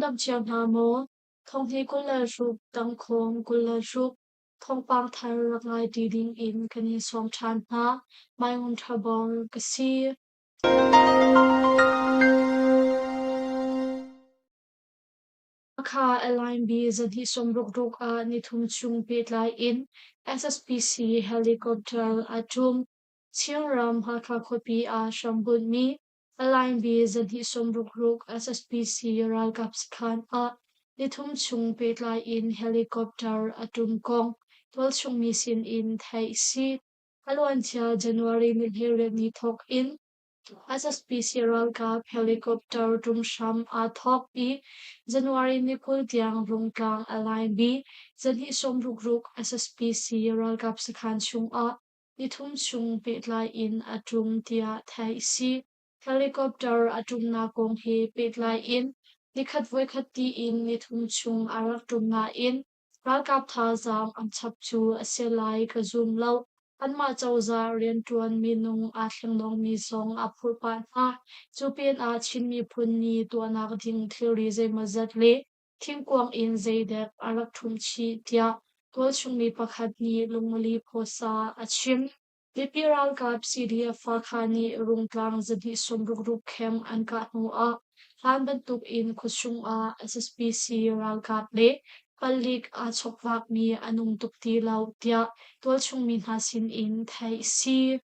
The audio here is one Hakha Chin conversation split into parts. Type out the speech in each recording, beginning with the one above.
dam cio hna maw? Thonghni 26 tangkhawng 26 thawngpang thar rak ngai ṭi ding in kan in sawm ṭhan hna. Mai Ngun Ṭha Bor ka si. Hakha Align B zahnih sawmruk ruk ah nithum chung pehtlai in SSPC helicopter a ṭum. Chinram Hakha khuapi ah hrambunhmi Align B zahnih sawmruk ruk SSPC ralkap sakhan ah nithum chung pehtlai in helicopter a ṭum kong tualchung mi sin in theih si. A luancia January ni 18 ni thawk in SSPC ralkap helicopter ṭum hram aa thawk i January ni 20 tiang Rungtlang a laimi zahnih sawmruk ruk SSPC ralkap sakhan chungah nithum chung pehtlai in a ṭum tiah theih a si. Helicopter a ṭumnak kong he pehtlai in nikhat voikhat tiin nithum chung a rak ṭum nain Ralkap thazaang an chap cu a si lai ka zum lo. Anmah cozah rianṭuan minung aa thlengdawngmi zong a phurh pah hna. Cu pinah Chin miphun nih tuahnak ding thilri zeimawzat le thingkuang in zeidek a rak ṭhumh chih tiah tualchung mi pakhat nih Lungmali Phuasa a chim. Mipi ralkap CDF Hakha nih Rungtlang zahnih sawmruk ruk camp an kah hnu ah hlan bantuk in khuachung ah SSPC ralkap le palik aa chawkvakmi an um tuk ti lo tiah tualchung mi hna sin in theih a si.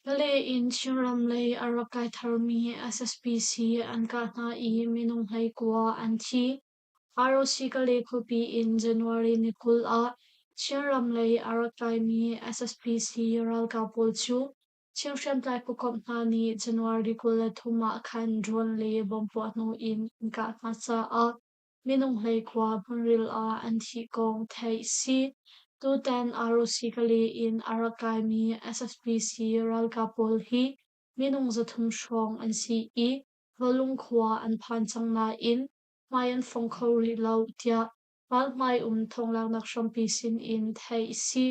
Pale in Chinram lei a rak kai tharmi SSPC an kah hna i minung 19 an thi. ROC Kalay khuapi in January ni 20 ah Chinram lei a rak kaimi SSPC ralkap pawl cu Chin hriamtlai phukomh hna nih January 23 ah khan drone le bomb puah hnu in an kah hna caah minung 19 hmunril ah an thih kong theih a si. Tutan ROC Kalay in a rak kaimi SSPC ralkap pawl hi minung 300 hrawng an si i Rolung khua an phan cang nain hmai an fong kho rih lo tiah ralhmai um thawnglaknak hrampi sin in theih a si.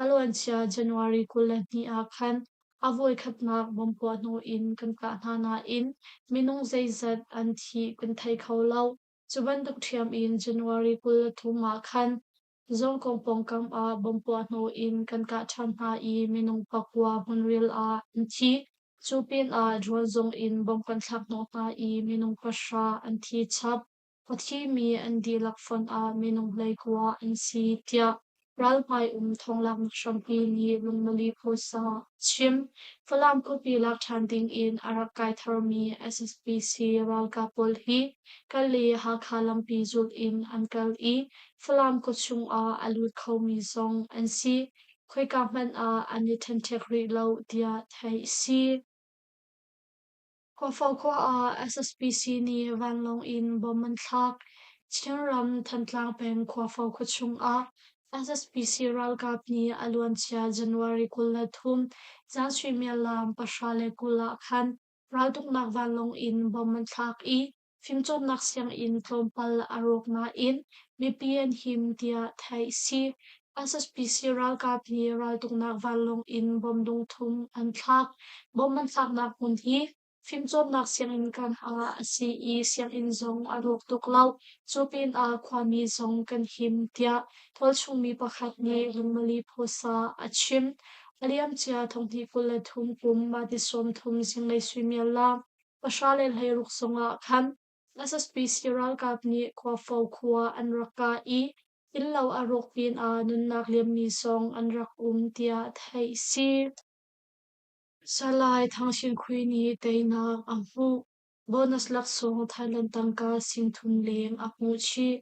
A luancia January 22 ah khan a voikhatnak bomb puah hnu in kan kah hna nain minung zeizat an thih kan thei kho lo. Cu bantuk ṭhiam in January 23 ah khan Zawngkong pawngkam ah bomb puah hnu in kan kah ṭhan hna i minung pakua hmunril ah an thi. Cu pinah drone zong in bomb kan thlak hnawh hna i minung pahra an thi chap. A thimi an dihlak fonh ah minung 19 an si, tiah ralhmai um thawnglaknak hrampi nih Lungmali Phusa a chim. Falam khuapi lak ṭhan ding in a rak kai tharmi SSPC ralkap pawl hi Kale Hakha lampi zulh in an kal i Falam khuachung ah a lut khomi zong an si. Khoika hmanh ah an i ṭhenṭhek rih lo tiah theih a si. Khuafo khua ah SSPC nih vanlawng in bomb an thlak. Chinram Thantlang peng Khuafo khuachung ah SSPC ralkap nih a luancia January 23 zan suimilam 10:20 ah khan raltuknak vanlawng in bomb an thlak i fimcawnnak sianginn tlawmpal a rawk nain mipi an him tiah theih a si. SSPC ralkap nih raltuknak vanlawng in bomb dungthum an thlak. Bomb an thlaknak hmun hi fimcawnnak sianginn kam ah a si i sianginn zong a rawk tuk lo. Cu pinah khuami zong kan him tiah tualchung mi pakhat nih Lungmali Phusa a chim. A liamcia thonghnih 23 kum Mati 30 zinglei suimilam 10:16 zongah khan SSPC ralkap nih Khuafo khua an rak kah i innlo a rawk pinah nunnak liammi zong an rak um tiah theih a si. Salai Thang Shin Khui nih teinak a hmuh. Bonus laksawng Thailand tangka 3000 leng a hmuh chih.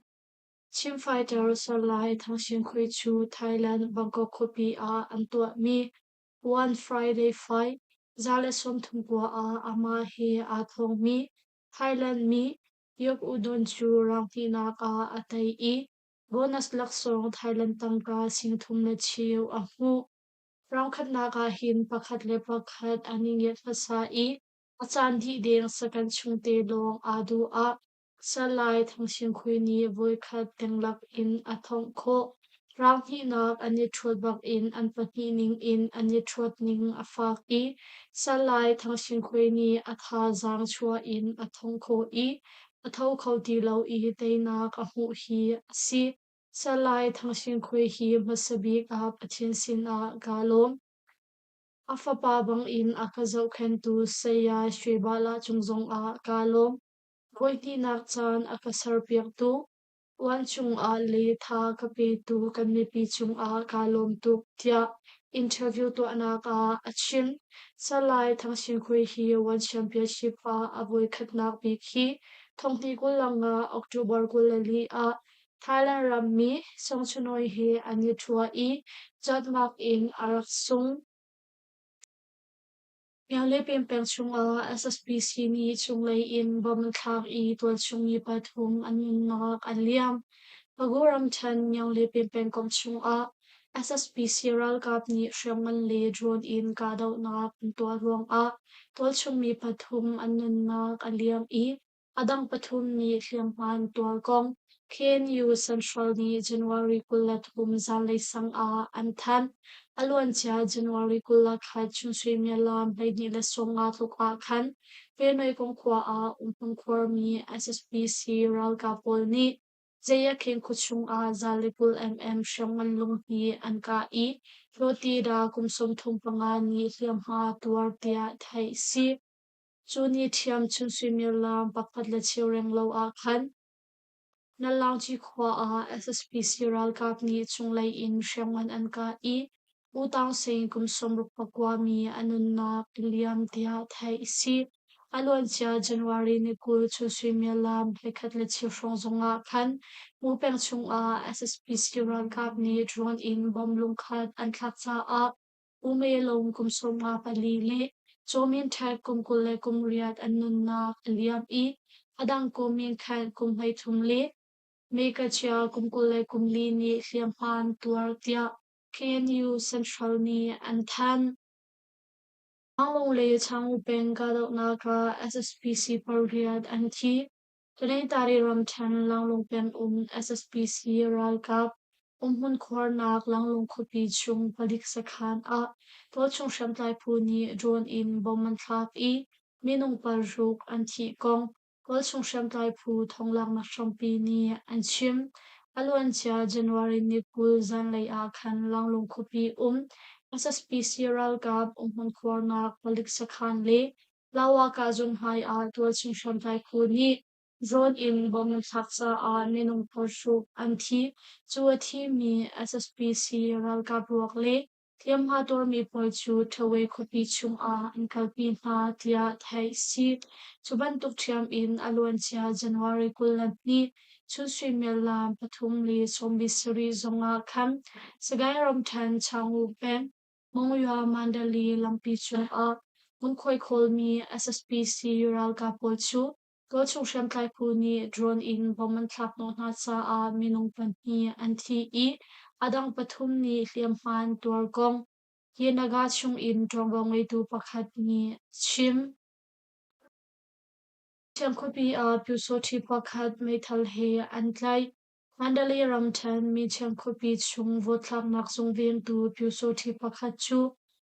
Chin fighter Salai Thang Shin Khui cu Thailand Bangkok khuapi ah an tuahmi One Friday Fight 139 ah amah he aa thawngmi Thailand mi Yok Udon cu round hnihnak ah a tei i bonus laksawng Thailand tangka 3000 le cheu a hmuh. Round khatnak ah hin pakhat le pakhat an i ngiat hmasa i a caan dih deng second chungte lawng aa duh ah Salai Thang Shin Khui nih voikhat tenglak in a thongh khawh. Round hnihnak an i ṭhuat bakin an pahnih ningin an i ṭhuat ning a fak i Salai Thang Shin Khui nih a thazaang chuah in a thongh khawh i a tho kho ti lo i teinak a hmuh hi a si. Salai Thangsin Khuai hi hmasa bik ah Pathian sinah kaa lawm. A fapa bangin a ka zohkhenhtu Saya Shwe Bala cung zongah kaa lawm. Voihnihnak caan a ka serpiaktu, Uan cungah le tha ka petu kan mipi cungah kaa lawm tuk, tiah interview tuahnak ah a chim. Salai Thang Sin Khui hi One Championship ah a voikhatnak bik hi thonghnih 25 October 24 ah Thailand rammi Songchunoi he an i ṭhua i zawtnak in a rak sung. Myanmar peng chungah SSPC nih cunglei in bomb an thlak i tualchung mi pathum an nunnak an liam. Pagu ramṭhen Myanmar pengkomh chungah SSPC ralkap nih hriamngan le drone in kahdohnak an tuah ruangah tualchung mi pathum an nunnak a liam i a dang pathum nih hliamhma an tuar kong KNU Central nih January 23 zanlei sang ah an thanh. A luancia January 21 chun suimilam 12:15 tluk ah khan Penoikung khua ah umhmun khuarmi SSPC ralkap pawl nih Zeyakhing khuachung ah 120 mm hriamngan lung hi an kah i Hlawtida kum 35 nih hliamhma tuar tiah theih a si. Cu ni ṭhiam chun suimilam pakhat le cheu renglo ah khan Nalaungci khua ah SSPC ralkap nih cunglei in hriamngan an kah i U Taung Sein kum 69 mi a nunnak a liam tiah theih a si. A luancia January ni 20 chun suimilam 11:15 hrawng zongah khan Mu peng chungah SSPC ralkap nih drone in bomb lungkhat an thlak caah U Me Lung kum 54 le Caw Min Htet kum 28 an nunnak a liam i a dang Kaw Min Khat kum 33 le Me Ka Chia kum 24 nih hliamhma an tuar tiah KNU Central nih an thanh. Panglong le Changu peng kahdohnak ah SSPC pariat an thi. Tanetari ramṭhen Langlung peng um SSPC ralkap umhmun khuarnak Langlung khuapi chung palik sakhan ah tualchung hriamtlai phu nih drone in bomb an thlak i minung paruk an thih kong tualchung hriamtlai phu thonglaknak hrampi nih an chim. A luancia January ni 20 zanlei ah khan Langlung khuapi um SSPC ralkap umhmun khuarnak palik sakhan le Lawaka zung hmai ah tualchung hriamtlai phu nih drone in bomb an thlak caah minung paruk an thi. Cu a thimi SSPC ralkap ruak le hliamhma tuarmi pawl cu Ṭhawe khuapi chungah an kalpi hna tiah theih a si. Cu bantuk ṭhiam in a luancia January 22 chun suimilam 3:27 zongah khan Sagaing ramṭhen Chaung peng Monywa Mandalay lampi cungah ngunkhuai khawlmi SSPC ralkap pawl cu tualchung hriamtlai phu nih drone in bomb an thlak hnawh hna caah minung pahnih an thi i a dang pathum nih hliamhma an tuar kong Yinaga chungin ṭuanvo ngeitu pakhat nih a chim. Thiang khuapi ah Pyusawṭhi pakhat meithal he an tlaih. Mandalay ramṭhen Minchiang khuapi chung vote thlaknak zung vengtu Pyusawṭhi pakhat cu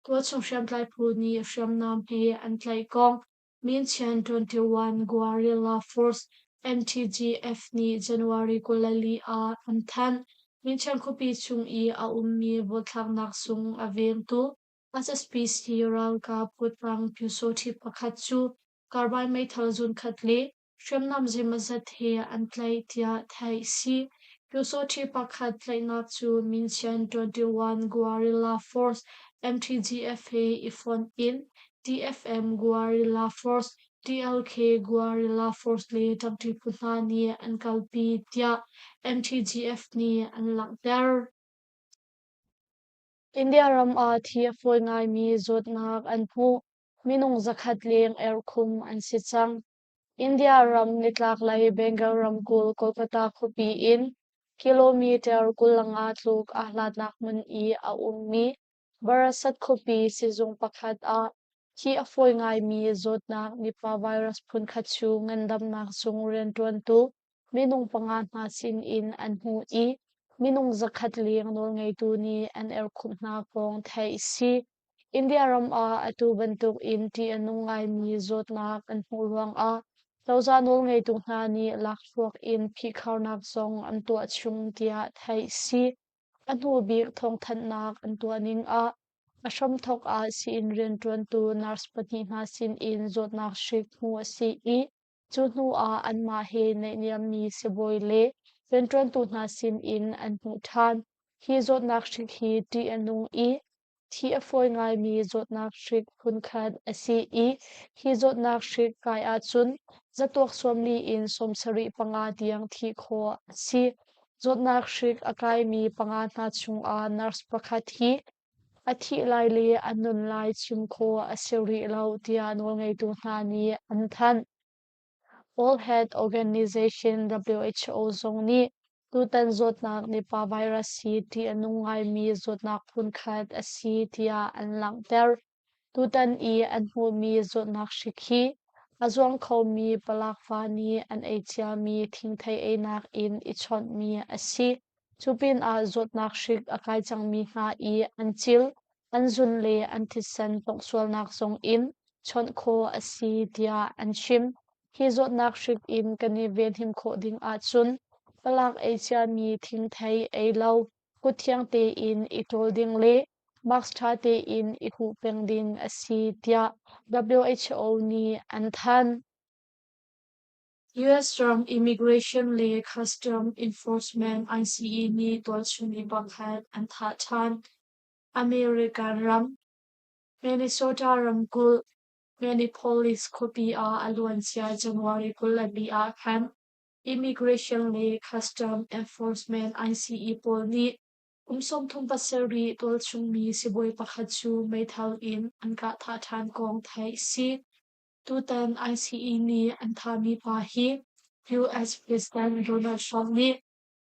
tualchung hriamtlai phu nih hriamnam he an tlaih kong Minchian 21 Guerrilla Force MTGF nih January 24 ah an thanh. Minchiang khuapi chung i a ummi vote thlaknak zung a vengtu SSPC ralkap kuttang Pyusawṭhi pakhat cu carbine meithal zunkhat le Hriamnam zeimawzat he an tlaih tiah theih a si. Pyusawṭhi pakhat tlaihnak cu Minchian 21 Guerrilla Force MTGF he i fonh in TFM Guerrilla Force, TLK Guerrilla Force le ṭangṭi phu hna nih an kalpi tiah MTGF nih an langhter. India ram ah thi a fawi ngaimi zawtnak an hmuh. Minung 100 leng erhkhum an si cang. India ram nitlaklei Bengal ramkulh Kolkata khuapi in kilometer 25 tluk aa hlatnak hmun i a ummi Barasat khuapi sizung pakhat ah thih a fawi ngaimi zawtnak Nipah virus phunkhat cu ngandamnak zung rianṭuantu minung panga hna sinin an hmuh i minung 100 leng nawlngeitu nih an erhkhumh hna kong theih a si. India ram ah atu bantuk in ṭih a nung ngaimi zawtnak an hmuh ruangah Cozah nawlngeitu hna nih lakhruak in phihkharnak zong an tuah chung tiah theih si. A hnu bik thawngthanhnak an tuah ning ah a hramthawk ah sii-inn rianṭuantu nurse pahnih hna sinin zawtnak hrik hmuh a si i cu hnu ah anmah he naihniammi sibawi le rianṭuantu hna sinin an hmuh ṭhan. Hi zawtnak hrik hi ṭih a nung i Thi a fawi ngaimi zawtnak hrik phunkhat a si i hi zawtnak hrik kai ahcun zatuak 40 in 75 tiang thih khawh a si. Zawtnak hrik a kaimi panga hna chungah nurse pakhat hi a thih lai le a nun lai chim khawh a si rih lo tiah nawlngeitu hna nih an thanh. World Health Organization (WHO) zong nih tutan zawtnak Nipah virus hi ṭih a nung ngaimi zawtnak phunkhat a si tiah an langhter. Tutan i an hmuhmi zawtnak hrik hi a zuang khomi palak fa nih an ei ciami thingthei einak in i chawnhmi a si. Cu pinah zawtnak hrik a kai cangmi hna i an cil, an zun le an thisen tonghsualnak zong in chawnh khawh a si tiah an chim. Hi zawtnak hrik in kan i venhim khawh ding ahcun palak ei ciami thingthei ei lo, kut thiang tein i ṭawl ding le mask ṭha tein i huh peng ding a si tiah WHO nih an thanh. US ram Immigration le Custom Enforcement (ICE) nih tualchung mi pakhat an thah ṭhan. American ram, Minnesota ramkulh, Minneapolis khuapi ah a luancia January 22 ah khan Immigration le Custom Enforcement (ICE) pawl nih kum 37 tualchung mi sibawi pakhat cu meithal in an kah thah ṭhan kong theih a si. Tutan ICE nih an thahmi pa hi US President Donald Trump nih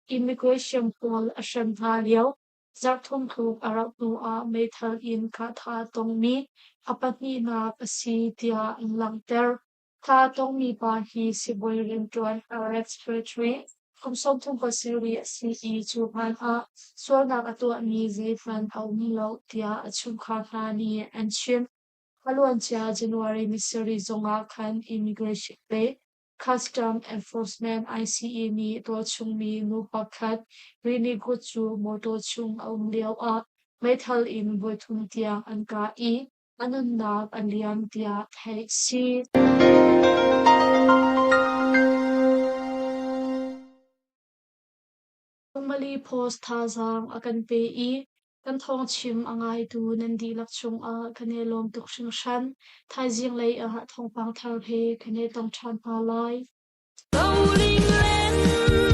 immigration pawl a hrem hna lio zarhthum tluk a rauh hnuah meithal in kahthah a tongmi a pahnihnak a si tiah an langhter. Thah a tongmi pa hi sibawi rianṭuan Alex Petri kum 37 a si i cu hlanah sualnak a tuahmi zeihmanh a um lo tiah a chungkhar hna nih an chim. A luancia January ni sarih zongah khan Immigration le Custom Enforcement (ICE) nih tualchungmi nu pakhat Renee Good cu mawṭaw chung a um lioah meithal in voithum tiang an kah i a nunnak a liam tiah theih a si. Lungmali Post thazaang a kan pe i kan thawngchim a ngaitu nan dihlak cungah kan i lawm tuk hringhran. Thaizing lei ah thawngpang thar he kan i tong ṭhan hna lai. Rolling land.